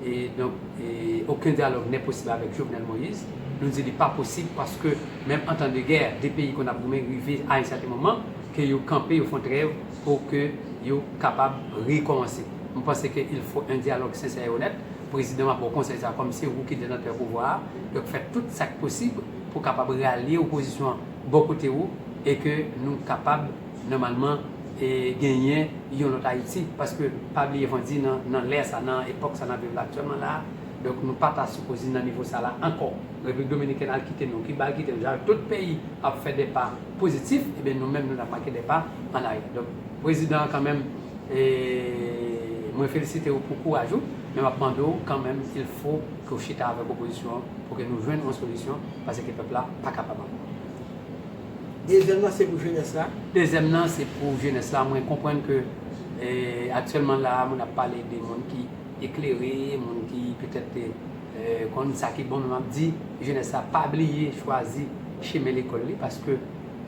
e donk, e okenn dyalòg n'est possible avec Jovenel Moïse. Nou di li pa posib paske menm an tan de gè, de peyi konn ap goumen rive a yon sèten moman ke yo kanpe, yo fè yon trèv pou ke yo kapab rekòmanse. Mwen panse ke il faut un dialogue sincère et honnête. Prezidan, m ap ba w konsèy sa a, kòm se ou ki detanteur pouvwa a, donk fè tout sa k posib pou w kapab ralye opozisyon an bò kote ou e ke nou kapab nòmalman, e, genyen yon lòt Ayiti. Paske pa bliye, Frandy, nan, nan lè sa, nan epòk sa n ap viv la aktyèlman la a, donk nou pa ta sipoze nan nivo sa la ankò. Repiblik Dominikèn al kite nou, Kiba al kite nou, jan tout peyi ap fè de pa pozitif, ebyen nou menm nou t ap make de pa an aryè. Donk prezidan an kanmenm, e, mwen felisite w pou kouraj ou, men m ap mande w kanmenm, il faut ke w chita avèk opozisyon an pou ke nou jwenn yon solisyon, paske pèp la pa kapab ankò. Dezyèm nan se pou jenès la. Dezyèm nan se pou jenès la. Mwen konprann ke, e, aktyèlman la a, moun ap pale de moun ki eklere, moun ki petèt, eh, konn sa ki bon, men m ap di jenès la pa bliye chwazi chemen lekòl li, paske,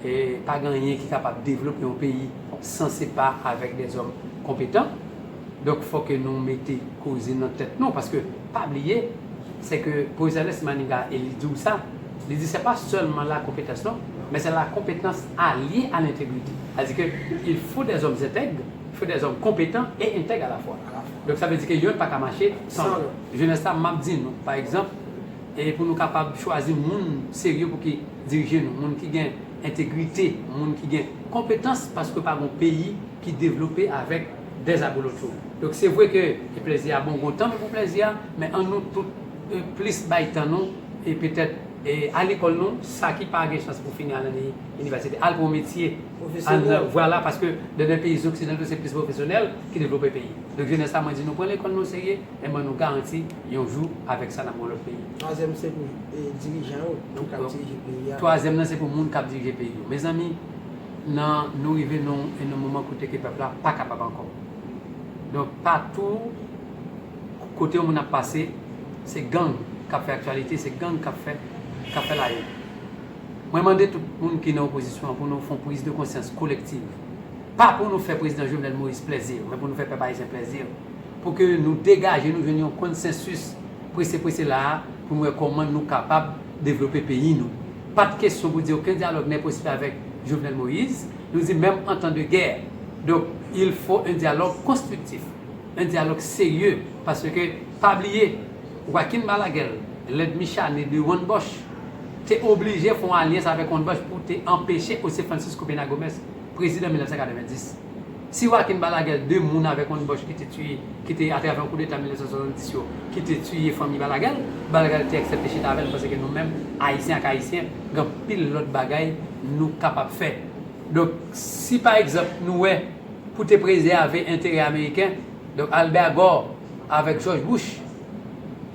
eh, pa gen anyen ki kapab devlope yon peyi san se pa avèk dèzòm konpetan. Donk, fò ke nou mete koze nan tèt nou, paske pa bliye, se ke Pwofesè Leslie Manigat, e li di w sa, li di se pa sèlman la konpetans non, men se la konpetans alye a lentegrite. Sa di ke il faut des hommes intègres, il faut des hommes compétents et intègres à la fois. Donk, sa vle di ke yonn pa ka mache san lòt. Jenès la, m ap di nou, pa egzanp, e pou nou kapab chwazi moun serye pou ki dirije nou, moun ki gen entegrite, moun ki gen konpetans, paske pa gon peyi ki devlope avèk dèzabolotyo. Donk, se vre ke e plèzi a bon, gon tan pou plèzi a, men an nou tout, eh, plis bay tan nou, e petèt, eh, al lekòl nou, sa ki pa gen chans pou fini al nan inivèsite, al pou yon metye, al nan, vwala, paske dans des pays occidentaux, se plis pwofesyonèl ki devlope peyi. Donk, jenès la, mwen di nou pran lekòl nou serye, e mwen nou garanti, yon jou, avèk sa, n ap gen yon lòt peyi. Twazyèm, se pou, eh, dirijan yo, moun k ap dirije peyi a. Twazyèm nan, se pou moun k ap dirije peyi yo. Mezanmi, nan, nou rive nan, nan moman kote ke pèp la pa kapab ankò. Donk, patou, kote yon moun ap pase, se gang k ap fè aktyalite, se gang k ap fè, k ap fè la une. Mwen mande tout moun ki nan opozisyon an pou nou fè yon priz de konsyans kolektiv. Pa pou nou fè prezidan Jovenel Moïse plèzi, men pou nou fè pèp ayisyen plèzi. Pou ke nou degaje nou, jwenn yon konsensis prese prese la a, pou nou wè kòman nou kapab devlope peyi nou. Pa t kesyon pou di okenn dyalòg n'est possible avec Jovenel Moïse. Nou di menm an tan de gè. Donk, il faut un dialogue constructif, un dialogue sérieux, paske, pa bliye, Joaquin Balaguer, lènmi chane de Juan Bosch, te oblije fè yon alyans avèk Juan Bosch pou te anpeche José Francisco Peña Gómez, prezidan mil nèf san katrevenndis. Si Joaquin Balaguer, de moun avèk Juan Bosch ki te tiye, ki te, atravè yon koudeta mil nèf san swasanndis yo, ki te tiye fanmi Balaguer, Balaguer te aksepte chita avè l, m panse ke nou menm, Ayisyen ak Ayisyen, gen anpil lòt bagay nou kapab fè. Donk, si pa egzanp, nou wè, pou te prezève enterè ameriken, donk, Albert Gore avèk George Bush,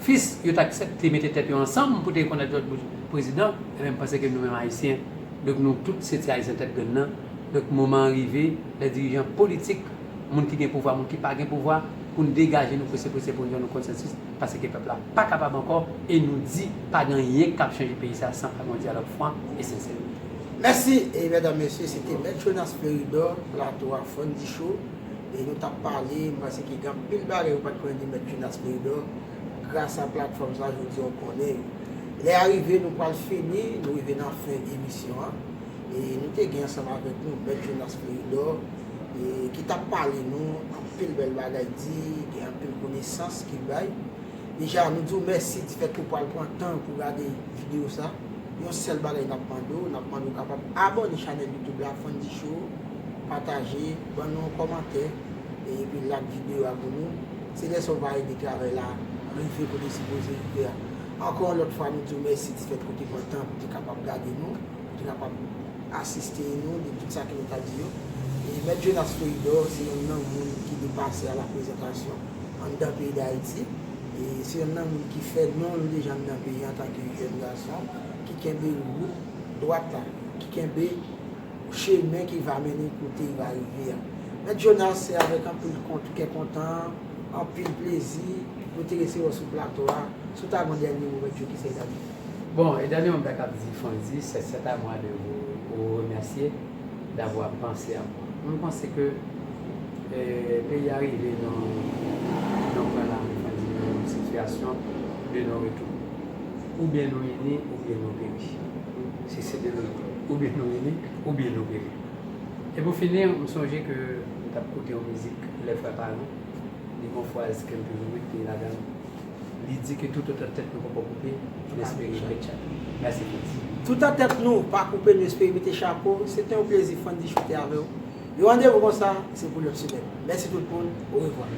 fis, yo t aksepte mete tèt yo ansanm pou te rekonèt George Bush prezidan, ebyen, m panse ke nou menm Ayisyen, donk, nou tout se ti Ayisyen tèt grenn nan. Donk, moman an rive, lè dirijan politik, moun ki gen pouvwa, moun ki pa gen pouvwa, pou n degaje nou prese prese pou n jwenn yon konsansis, paske pèp la pa kapab ankò, e nou di pa gen anyen k ap chanje peyi sa san pa gen yon dyalòg fran e sensè. Mèsi, e medam, mesye, se te Mèt Jonas Fleuridor, plato a Fondy Show. E nou t ap pale, m panse ke gen anpil bagay ou pa t konnen de Mèt Jonas Fleuridor. Gras a platfòm sa, jodi a w konnen yo. Lè a rive, nou pral fini, nou rive nan fen emisyon an. E nou te gen ansanm avèk nou Mèt Jonas Fleuridor, e ki t ap pale nou anpil bèl bagay di, gen anpil konesans ke l bay. Deja, nou di w mèsi difèt ke w pral pran tan pou gade videyo sa. Yon sèl bagay n ap mande w, n ap mande w kapab abòne chanèl YouTube la, Fondy Show, pataje, ban nou yon kòmantè, epi like videyo a pou nou. Se lè sa w va ede travay la rive kote l sipoze rive a. Ankò yon lòt fwa, nou di w mèsi difèt ke w te pran tan pou w te kapab gade nou, pou w te kapab asiste nou de tout sa ke nou t ap di yo. E Mèt Jonas Fleuridor se yonn nan moun ki te pase a la prezantasyon anndan peyi Dayiti. E se yonn nan moun ki fè non l deja anndan peyi an antanke jèn gason ki kenbe wout dwat la, ki kenbe chemen ki va mennen kote l va rive a. Mèt Jonas, se avèk anpil kont, kè kontan, anpil plezi, nou te resevwa w sou plato a. Si w ta gen yon dènye mo, Mèt Jo, kisa l ta di? Bon, e dènye mo m ta kab di Fondy, c'est, c'est à moi de vous, vous remercier d'avoir pensé à moi. Mwen panse ke, eh, peyi a rive nan, nan pwen la, mwen di, nan yon sitiyasyon de non retou. Oubyen nou ini, oubyen nou peri. Si se de nou, oubyen nou ini, oubyen nou peri. E pou fini, m sonje ke m t ap koute yon mizik Les Frères Parent, li gon fraz ke m toujou rete ladan l. Li di ke tout otan tèt nou poko koupe, n espere pèt chapo. Mèsi Fondy. Tout otan tèt nou pa koupe, n espere pèt chapo. Se te yon plezi Fondy Show te avè w. Yon randevou konsa, se pou lòt semèn. Mèsi tout moun. Orevwa.